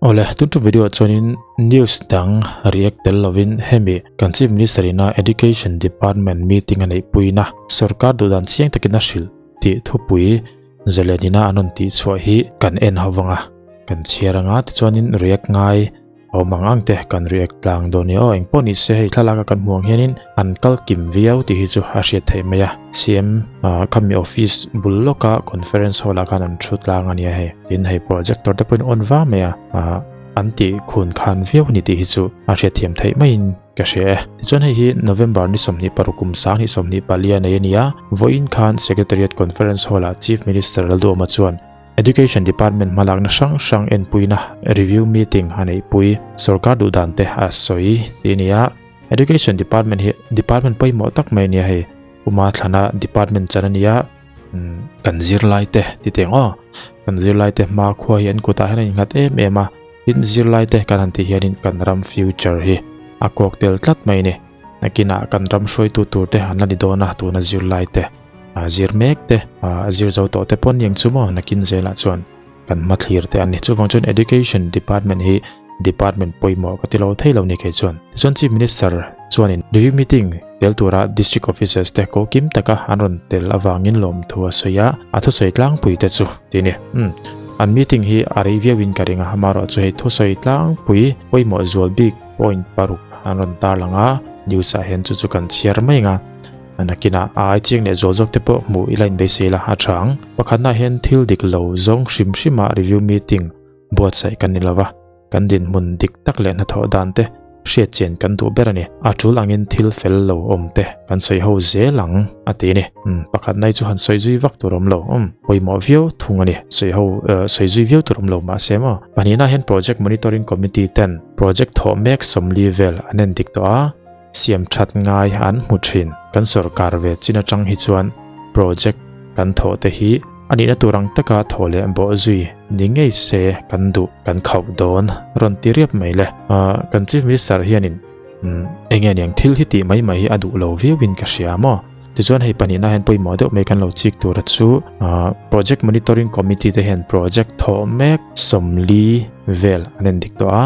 Awle, tun tum video ah chuanin news dang react tel lovin hemi kan Chief Minister ina Education Department meeting a neihpuina sorkar duhdan chiang takin a hrilh tih thupui Zelenina an rawn tih chhuah hi kan en ho vang a, kan chhiar anga tichuanin react ngai a awm ang ang te kan react tlang dawn nia aw engpawh ni se hei thlalak a kan hmuh ang hianin an kal kim viau tih hi chu a hriat theih mai a CM khami office bul lawka conference hall ah khan an thu tlang a nia hei tin hei projector te pawhin on va mai a an tih khun khan viau a ni tih hi chu a hriat thiam theih maiin ka hria e tichuan hei hi November ni 26 kum 2024 a nei a ni a vawiin khan Secretariat Conference Hall ah Chief Minister Lalduhawma chuan Education Department hmalakna hrang hrang enpuina review meeting a neihpui sorkar duh dan te a sawi tih a ni a. Education Department hi department pawimawh tak mai a ni a hei. Uma thlana department chan a ni a, kan zirlai te ti teng aw, kan zirlai te hmakhua hi an kutah hian a innghat em em a, tin zirlai te kan han tih hianin kan ram future hi a kawk tel tlat mai a ni. Nakinah kan ram hruaitu tur te an la ni dawn a tuna zirlai te. A zir mek te, a zir zo tawh te pawh niang chu maw nakin zelah chuan kan hmathlir te an ni. Chuvang chuan Education Department hi department pawimawh ka ti lo thei lo ni kei chuan. Tichuan Chief Minister chuanin review meeting tel tura District Officers te ko kim taka an rawn tel avangin lawmthu a sawi a, a thusawi tlangpui te chu ti ni. Umm an meeting hi a rei viauin ka ring a, amaherawhchu hei thusawi tlangpui pawimawh zual bik point paruk an rawn tarlang a, news ah hian chu chu kan chhiar mai ang a. Nakinah a ai chiang leh zual zawk te pawh hmuh ila inbeisei la a tha ang. Pakhatna hian thil dik lo zawng hrim hrima review meeting buatsaih kan ni lova, kan dinhmun dik tak leh hnathawh dan te hriat chian kan duh ber a ni. A tul angin thil fel lo awm te kan sawi ho zel ang a ti a ni. Umm pakhatna hi chu han sawi zui vak tur awm lo. Umm pawimawh viau thung a ni. Sawi ho sawi zui viau tur awm lo mahse maw. Pahnihna hian Project Monitoring Committee ten project thawh mek 40 vel an en dik tawh a. Siam that ngai an hmu thin. Kan sorkar ve chin atang hi chuan project kan thawh te hi a nihna tur ang taka thawh leh bawh zui ni ngei se kan duh kan khauh dawn rawn ti riap mai le. Kan Chief Minister hianin eng nge niang thil hi tih mai mai hi a duh lo viauin ka hria maw? Tichuan hei pahnihna hian pawimawh deuh mai kan lo chik tur a chu Project Monitoring Committee te hian project thawh mek 40 vel an endik tawh a.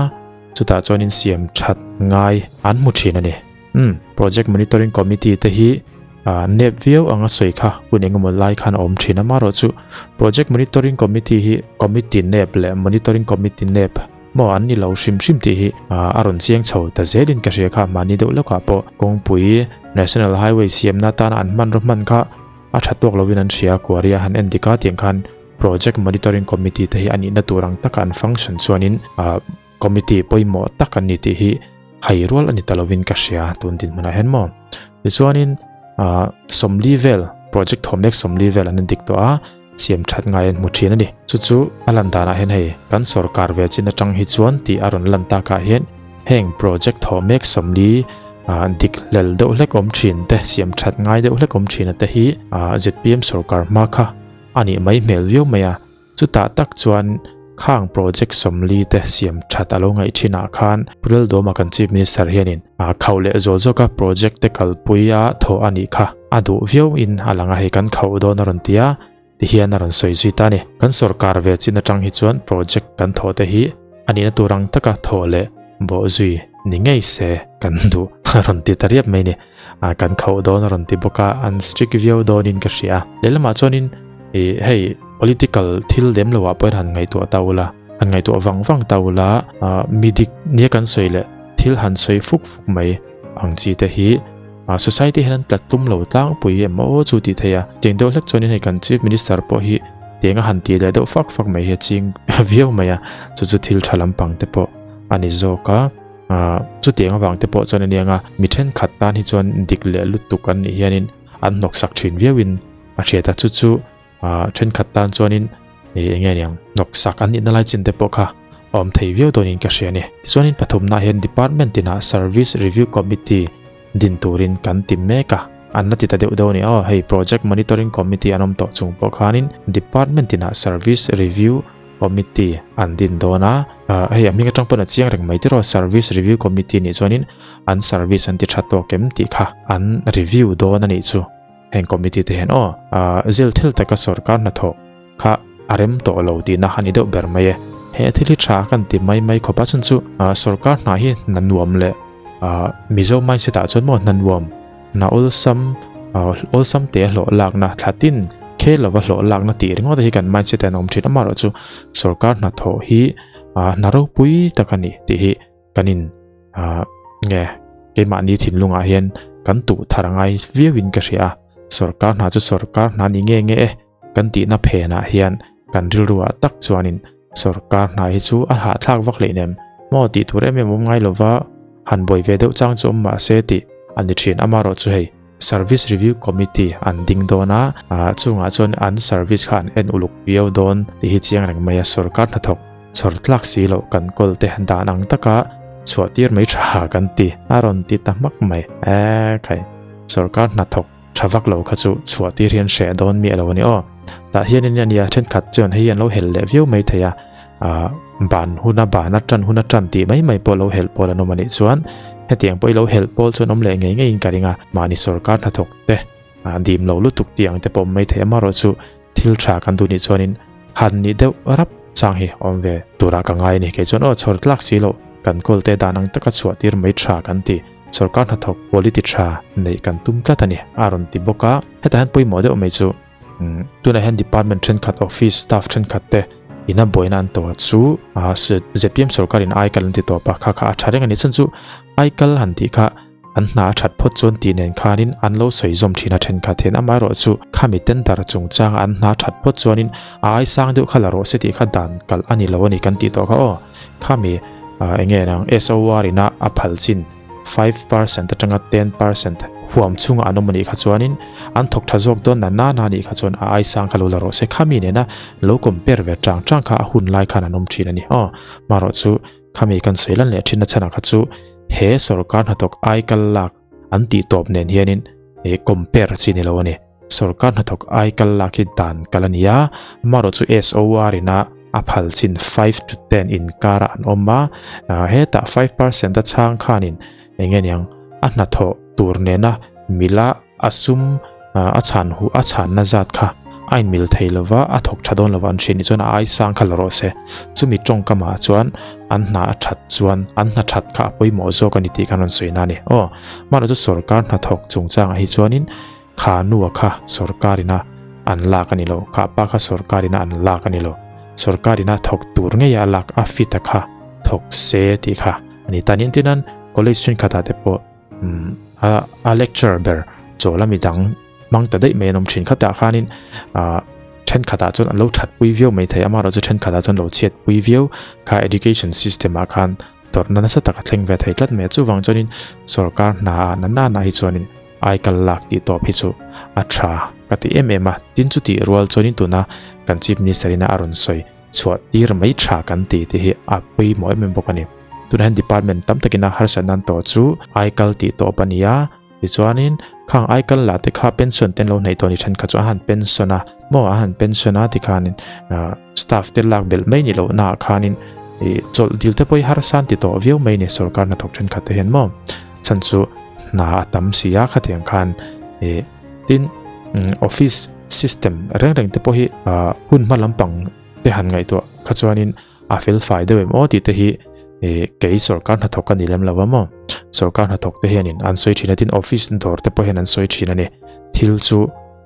Chutah chuan in siam that ngai an hmu thin a ni. Umm, Project Monitoring Committee te hi nep viau anga sawi kha hun engemaw lai khan a awm thin a, amaherawh chu Project Monitoring Committee hi Committee nep leh Monitoring Committee nep maw an ni lo hrim hrim tih hi a rawn chiang chho ta zelin ka hria kha mahni deuh lawkah pawh kawngpui National Highway siamna atana an hmanraw hman kha a tha tawk lovin an hria kuaria han en dik a tiang khan Project Monitoring Committee te hi a nihna tur ang taka an function chuanin committee pawimawh tak an ni tih hi hai rual a ni ta lovin ka hria tun dinhmunah hian maw. Tichuanin 40 vel project thawm mek 40 vel an dik tawh a, siam that ngai an hmu thin a ni. Chu chu a lan danah hian hei kan sorkar ve chin atang hi chuan tih a rawn lan takah hian heng project thawh mek 40 dik hlel deuh hlek awm thin te siam that ngai deuh hlek awm thin te hi ZPM sorkar hma kha A nih mai hmel viau mai a, chutah tak chuan khang project 40 te siam that a lo ngaih thinah khan Purel Dawma kan Chief Minister hianin a khauh leh zual zawka project te kalpui a thawh a nih kha a duh viau in a lang a, hei kan khauh dawn a rawn ti a, tihian a rawn sawi zui ta a ni. Kan sorkar ve chin atang hi chuan project kan thawh te hi a nihna tur ang taka thawh leh bawh zui ni ngei se kan duh a rawn ti ta riap mai a ni. A kan khauh dawn a rawn ti bawk a, an strict viau dawnin ka hria. Lehlamah chuanin ih hei political thil lem loah pawhin han ngaihtuah ta ula, han ngaihtuah vang vang ta ula, ah mi dik nia kan sawi leh thil han sawi fuk fuk mai ang chi te hi ah society hian an tlat tum lo tlangpui em aw chu tih theih a. Cheng deuh hlek chuanin hei kan chief minister pawh hi tiang a han tih leh deuh fak fak mai hi a ching viau mai a, chu chu thil tha lampang te pawh a ni zawk a. Ah, chutiang avang te pawh chuan a niang a, mi thenkhat tan hi chuan dik leh lutuk an nih hianin an hnawksak thin viauin a hriat a, chu chu ah thenkhat tan chuanin ih eng nge niang hnawksak an nihna lai chin te pawh kha a awm thei viau dawnin ka hria a ni. Tichuanin pathumnaah hian department tinah Service Review Committee din turin kan ti mek a, an la ti ta deuh deuh a ni aw, hei Project Monitoring Committee an awm tawh chung pawh khanin department tinah Service Review Committee an din dawn a, hei a hming atang pawn a chiang reng mai tiraw Service Review Committee nih chuanin an service an ti tha tawk em tih kha an review dawn a nih chu heng committee te hian aw zil thil taka sorkar hnathawh kha a rem tawh lo tihna a ni deuh ber mai e. He thil hi tha kan ti mai mai khawp a, chhan chu sorkar hna hi hna nuam leh Mizo mindset ah chuan maw hna nuam, hna awlsam, awlsam te a hlawh lakna thla tin khel lova hlawh lakna tih ringawt hi kan mindset ah an awm thin a, amaherawhchu sorkar hnathawh hi hna ropui tak a ni tih hi kan in nge keimahni thinlungah hian kan tuh thar a ngai viauin ka hria a, sorkar hna chu sorkar hna ni nge nge e. Kan tihna phenah hian kan rilruah tak chuanin sorkar hna hi chu a hahthlak vak hleih nem maw tih tur em em awm ngai lova han buai ve deuh chang chu awm mah se tih a ni thin. Amaherawh chu hei Service Review Committee an ding dawn a, chungah chuan an service kha an en uluk viau dawn tih hi chiang reng mai a, sorkar hnathawk chhawr tlak si loh kan kawl te dan ang taka chhuah tir mai tha kan ti a rawn ti ta hmak mai. Ekhai sorkar hnathawk. Tha vak lo kha chu chhuah tir hian hreh dawn miah lo a ni aw. Tah hianin a nia thenkhat chuan hei an lo helh leh viau mai thei a, ah ban huna ban a tan huna tan tih mai mai pawh lo helh pawl an awm a nih chuan hetiang pawh i lo helh pawl chuan awm leh ngei ngeiin ka ring a, mahni sorkar hnathawk te ah dim lo lutuk tih ang te pawh awm mai thei amaherawh chu thil tha kan duh nih chuanin han nih deuh rap chang hi awm ve turah ka ngai a ni. Kei chuan aw chhawr tlak si loh kan kawl te dan ang taka chhuah tir mai tha kan ti. Sorkar hnathawk quality tha neih kan tum tlat a ni a rawn ti bawk a. Hetah hian pawimawh deuh mai chu tunah hian department thenkhat office staff thenkhat te ina buaina an tawh chu zpm sorkarin aikal an ti tawp a, kha kha a tha reng a ni. Chhan chu aikal han tih kha an hna a that phawt chuan tih nen khanin an lo sawi zawm thin a thenkhat hian amaherawh chu khami tender chungchanga an hna that phawt chuanin a ai sang deuh kha la rawh se tih kha dan kalh a ni lo a ni kan tih tawh kha aw. Khami enge nang SOR ina a phal chin 5% atanga 10% huam chhunga an awm a nih kha chuanin an thawk tha zawk dawn na na na nih kha chuan a ai sang kha lo la rawh se khami nena lo compare ve tang tang kha a hun lai khan an awm thin a ni aw. Marawh chu khami kan sawi lan leh thin na chhanah kha chu he sorkar hnathawk ai kal lak an tih tawp nen hianin compare chi ni lo a ni. Sorkar hnathawk ai kal lak hi dan kal a ni a, amaherawh chu SOR ina a phal chin 5 to 10 inkara an awm a, hetah 5% a chhang khanin eng nge niang a hnathawh tur nena mila a sum a chhan hu a chhanna zat kha a inmil thei lova a thawk tha dawn lova an hriat ni chuan a ai sang kha la rawh se. Chumi tawngkamah chuan an hna a that chuan an hna that kha a pawimawh zawk a ni tih khan rawn sawi na a ni. Aw, amaherawh chu sorkar hnathawk chungchangah hi chuanin Kha nua kha sorkarina an lak a ni lo, kha pa kha sorkarina an lak a ni lo. Sorkarina thawk tur ngeia a lak a fit a kha thawk se tih kha a ni. Tan intinan college thenkhatah te pawh a a lecturer ber chawl a midang hmang ta daih mai an awm thin. Khatah khanin thenkhatah chuan an lo thatpui viau mai thei, amaherawh chu thenkhatah chuan lo chhiatpui viau kha education system ah khan tawrhna nasa tak a thleng ve thei tlat mai a. Chuvang chuanin sorkar hna ah na nana hi chuanin ai kal lak tih tawp hi chu a tha ka ti em em a, tin chu tih rual chuanin tuna kan Chief Minister ina a rawn sawi chhuah tir mai tha kan ti tih hi a pawimawh em em bawk a ni. Tunah hian department tam takina harsatna an tawh chu ai kal tih tawp a ni a, tichuanin khang ai kal lah te kha pension te an lo hnaih tawh a ni thenkhat chu a han pension a maw a han pension a tikhanin staff te lak belh mai ni lohna ah khanin ih chawlh dil te pawh hi harsa an ti tawh viau mai a ni sorkar hnathawk thenkhat te hian maw chhan chu hna a tam si a khatiang khan ih tin office system reng reng te pawh hi ah hun hma lampang te han ngaihtuah kha chuanin a fel fai deuh em aw tih te hi ih kei sorkar hnathawk a ni lem lo a maw sorkar hnathawk te hianin an sawi thin a tin office dawr te pawh hian an sawi thin a ni thil chu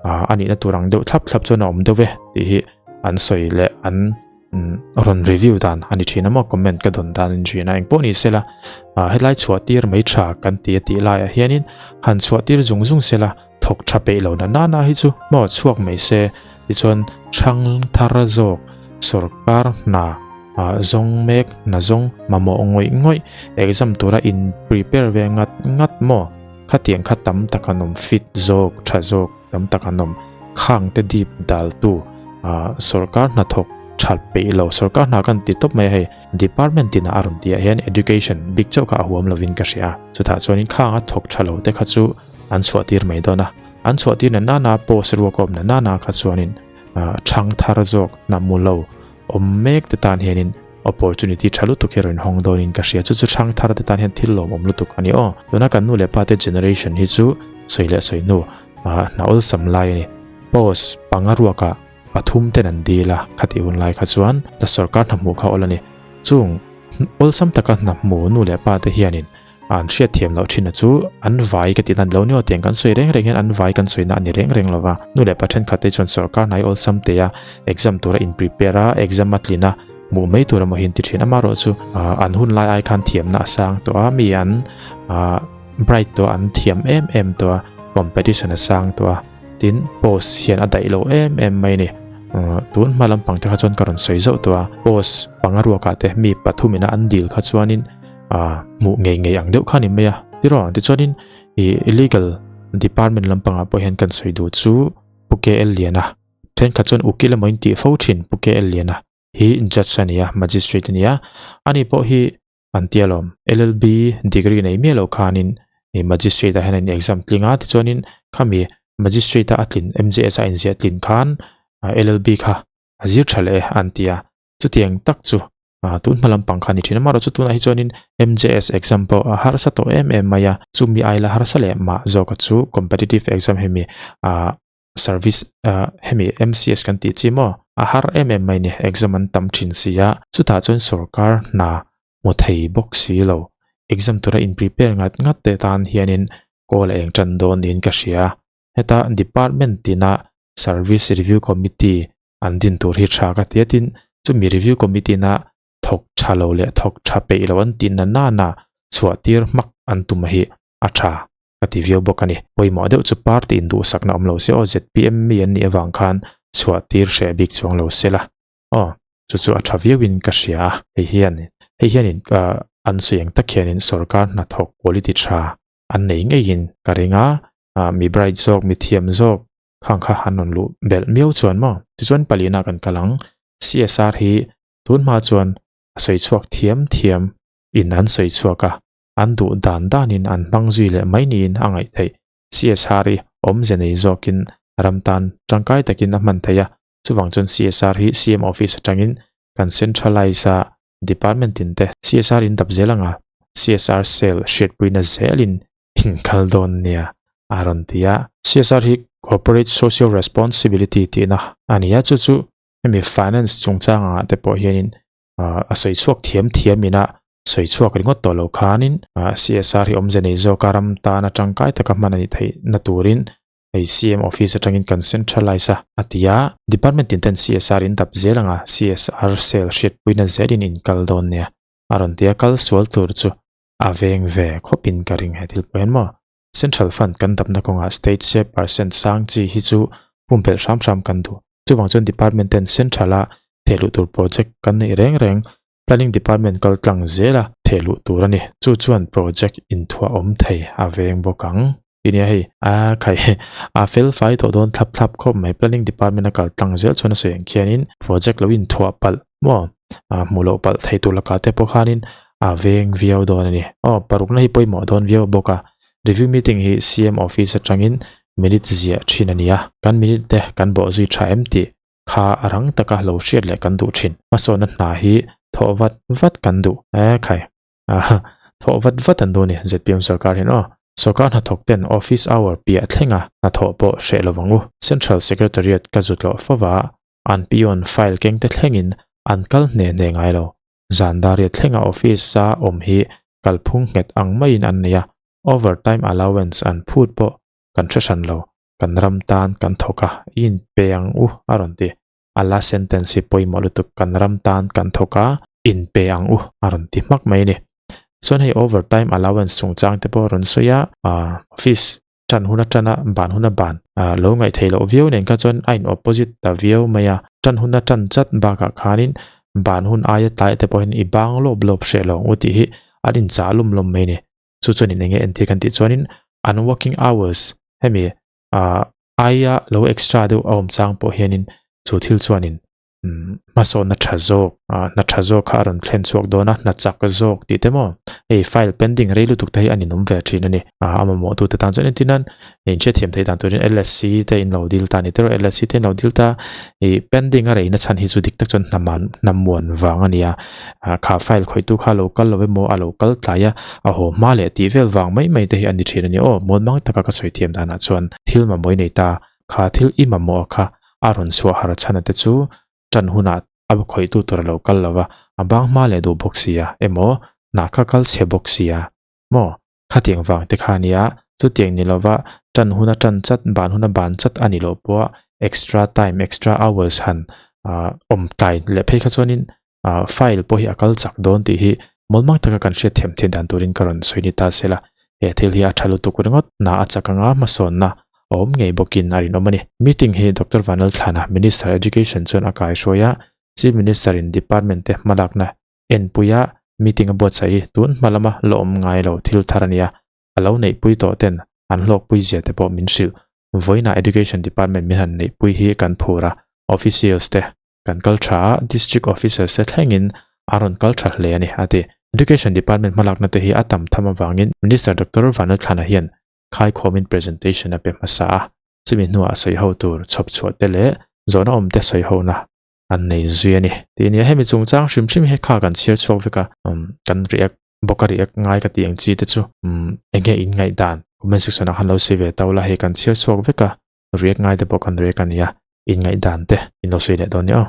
ah a nihna tur ang deuh thlap thlap chuan a awm deuh e tih hi an sawi leh an rawn review dan a ni thin a maw comment ka dawn dan a ni thin a engpawh ni sela ah helai chhuah tir mai tha kan ti a tih laiah hianin han chhuah tir zung zung sela thawk tha peih lo na nana hi chu maw chhuak mai se tichuan thang thar zawk sorkar hna ah zawng mek hna zawng mamawh ngawih ngawih exam tura in prepare ve ngat ngat maw khatiang kha tam tak an awm fit zawk tha zawk tam tak an awm. Khang te dip daltu sorkar hnathawk that peih lo sorkar hna kan ti tawp mai a hei department tinah a rawn tih ah hian education bik chauh kha a huam lovin ka hria a chutah chuanin khang a thawk tha lo te kha chu an chhuah tir mai dawn a an chhuah tir na nana post ruak a awm na nana kha chuanin thang thar zawk hna mu lo awm mek te tan hianin opportunity tha lutuk hi a rawn hawng dawnin ka hria chu chu thang thar te tan hian thil lawmawm lutuk a ni aw tuna kan nu leh pa te generation hi chu sawi leh sawi hnu ah hna awlsam lai a ni post panga ruakah. pathum ten an dil a, khatih hun lai kha chuan la sorkar hna hmuh kha awl a ni. Chung awlsam taka hna hmu nu leh pa te hianin an hriat thiam loh thin a chu an vai ka tihna lo ni aw tiang kan sawi reng reng hian an vai kan sawina a ni reng reng lova. Nu leh pa thenkhat te chuan sorkar hnai awlsam te a exam tura in prepare a, exam a tlin a hmuh mai tur emaw hi an ti thin. Amaherawh chu an hun lai ai khan thiamna a sang tawh a, mi an bright tawh a, an thiam em em tawh a, competition a sang tawh a, tin post hian a daih lo em em mai a ni. Tun hma lampang te kha chuan ka rawn sawi zauh tawh a, post panga ruakah te mi pathum ina an dil kha chuanin hmuh ngei ngei ang deuh kha a ni mai a. Tiraw tichuanin ih legal department lampangah pawh hian kan sawi duh chu Pu KL Liana thenkhat chuan ukil emaw in tih fo thin Pu KL Liana hi judge a ni a, magistrate a ni a, ani pawh hi an tia lawm LLB degree nei miah loh khanin ih magistrate ah hian a in exam tling a tichuanin khami magistrate a a tlin MJS a inziah tlin khan LLB kha a zir tha leh e an ti a, chutiang tak chu tun hma lampang kha a ni thin a, amaherawhchu chu tunah hi chuanin MJS exam pawh a harsa tawh em em mai a, chumi aila harsa leh mah zawka chu competitive exam hemi ah service ah hemi MCS kan tih chi maw a har em em mai ni exam an tam thin si a, chutah chuan sorkar hna hmu thei bawk si lo exam tura in prepare ngat ngat te tan hianin call a eng tan dawn niin ka hria, heta department tina service review committee an din tur hi tha ka ti a tin chumi review committee na thawk tha lo leh thawk tha peih lo an tih na nana chhuah tir hmak an tum hi a tha ka ti viau bawk a ni. Pawimawh deuh chu party in duhsakna awm lo se aw zpm mi an nih avang khan chhuah tir hreh bik chuang lo se la aw chu chu a tha viau in ka hria a hei hian hei hianin an sawi ang tak hianin sorkar hnathawk quality tha an nei ngeiin ka ring a mi bright zawk mi thiam zawk khang kha an rawn luh belh miau chuan maw? Tichuan palina kan kal ang, CSR hi tun hma chuan a sawi chhuak thiam thiam in an sawi chhuak a, an duh dan danin an hmang zui leh mai niin a ngaih theih. CSR hi awmze nei zawkin ram tan tangkai takin a hman theih a, chuvang chuan CSR hi CM office atangin kan centralize a, department tin te CSR in dap zel anga CSR cell hriatpuina zelin inkal dawn nia a rawn ti a. CSR hi Corporate Social Responsibility tihna a ni a, chu chu hemi finance chungchang angah te pawh hianin a sawi chhuak thiam thiam ina sawi chhuak ringawt tawh lo khanin CSR hi awmze nei zawka ram tana tangkai taka hman a nih theihna turin hei CM office atangin kan centralize a a ti a. Department tin ten CSR in dap zel anga CSR cell hriatpuina zelin inkal dawn nia a rawn ti a, kal sual tur chu A veng ve khawpin ka ring he thil pawh hian maw? Central Fund kan dapna kawngah State share percent sang chi hi chu pumpelh hram hram kan duh. Chuvang chuan Department ten Central a thehluh tur project kan neih reng reng Planning Department kal tlang zel a thehluh tur a ni. Chu chuan project inthuah awm thei a veng bawk ang. Ti nia hei a khai a fel fai tawh dawn thlap thlap khawp mai Planning Department a kal tlang zel chuan a sawi ang khianin project lo inthuah palh maw hmuh loh palh thei tur lakah te pawh khanin a veng viau dawn a ni. Aw parukna hi pawimawh dawn viau bawk a, review meeting hi CM office atangin minute ziah thin a ni a, kan minute te kan bawh zui tha em tih kha a rang taka lo hriat leh kan duh thin. Hmasawnna hna hi thawh vat vat kan duh e khai. Thawh vat vat an duh a ni zpm sorkar hian aw. Sorkar hnathawk ten office hour piah thlenga hnathawh pawh hreh lo vang u. Central Secretariat ka zut loh fova an peon file keng te thlengin an kal hne hne ngai lo. Zan dariat thlenga office a awm hi kalphung nghet ang maiin an nei a, overtime allowance an phut pawh kan hre hran lo, kan ram tan kan thawk a, i inpe ang u a rawn ti. A last sentence hi pawimawh lutuk, kan ram tan kan thawk a, inpe ang u a rawn ti hmak mai a ni. Chuan hei overtime allowance chungchang te pawh a rawn sawi a, office tan hun atana ban hun a ban lo ngaih theih loh viau nen kha chuan a in opposite ta viau mai a, tan hun a tan chat bakah khanin ban hun aia tlai te pawhin i bang lawp lawp hreh lo ang u tih hi an inchah lum lawm mai a ni. Chu chuan in enge entir kan tih chuanin an working hours hemi aia lo extra deuh a awm chang pawh hianin chu thil chuanin hmasawnna tha zawk hna tha zawk kha a rawn thlen chhuak dawn a hna chak zawk tih te maw hei file pending rei lutuk te hi a ninawm ve thin a ni a mamawh tu te tan chuan entir nan inhriatthiam theih dan turin LSC te in lo dil ta a ni tawh LSC te in lo dil ta ih pending a reina chhan hi chu dik tak chuan hna man hna muan vang a ni a kha file khawih tu kha a lo kal lo emaw a lo kal tlai a a haw hma leh tih vel vang mai mai te hi a ni thin a ni aw muanmang taka ka sawi thiam danah chuan thil mamawh i nei ta kha thil i mamawh kha. A rawn chhuah har chhana te chu tan hunah a khawihtu tur a lo kal lo va, a bang hma leh duh bawk sia emaw hna kha kal chhe bawk sia maw? Khatiang vang te kha nia, chutiang ni lova tan huna tan chat, ban huna ban chat a ni loh pawha extra time, extra hours han awm tlai leh phei kha chuanin file pawh hi a kal chak dawn tih hi mawlmang taka kan hriat thiam theih dan turin ka rawn sawi ni ta se la, he thil hi a tha lutuk ringawt hna a chak anga hmasawnna a awm ngei bawkin a rinawm a ni. Meeting hi Doctor Vanlalthlana, Minister Education chuan a kaihruai a, Chief Minister in Department te hmalakna enpuia meeting a buatsaih hi tun hma lama la awm ngai lo thil thar a nia, a lo neihpui tawh ten an hlawkpui zia te pawh min hrilh. Vawiinah Education Department min han neihpui hi kan phur a, officials te kan kal tha a, District Officers te thlengin a rawn kal tha hle a ni, a ti. Education Department hmalakna te hi a tam tham avangin Minister Doctor Vanlalthlana hian khaikhawmin presentation a pe hmasa a, chumi hnuah sawiho tur chhawp chhuah te leh zawhna awm te sawihona an nei zui a ni. Tih nia hemi chungchang hrim hrim hi kha kan chhiar chhuak vek a, kan react bawk a react ngai ka tih ang chi te chu eng nge in ngaih dan comment section ah khan lo sawi ve tau la, hei kan chhiar chhuak vek a, react ngai te pawh kan react a nia, in ngaih dan te in lo sawi leh dawn nia aw.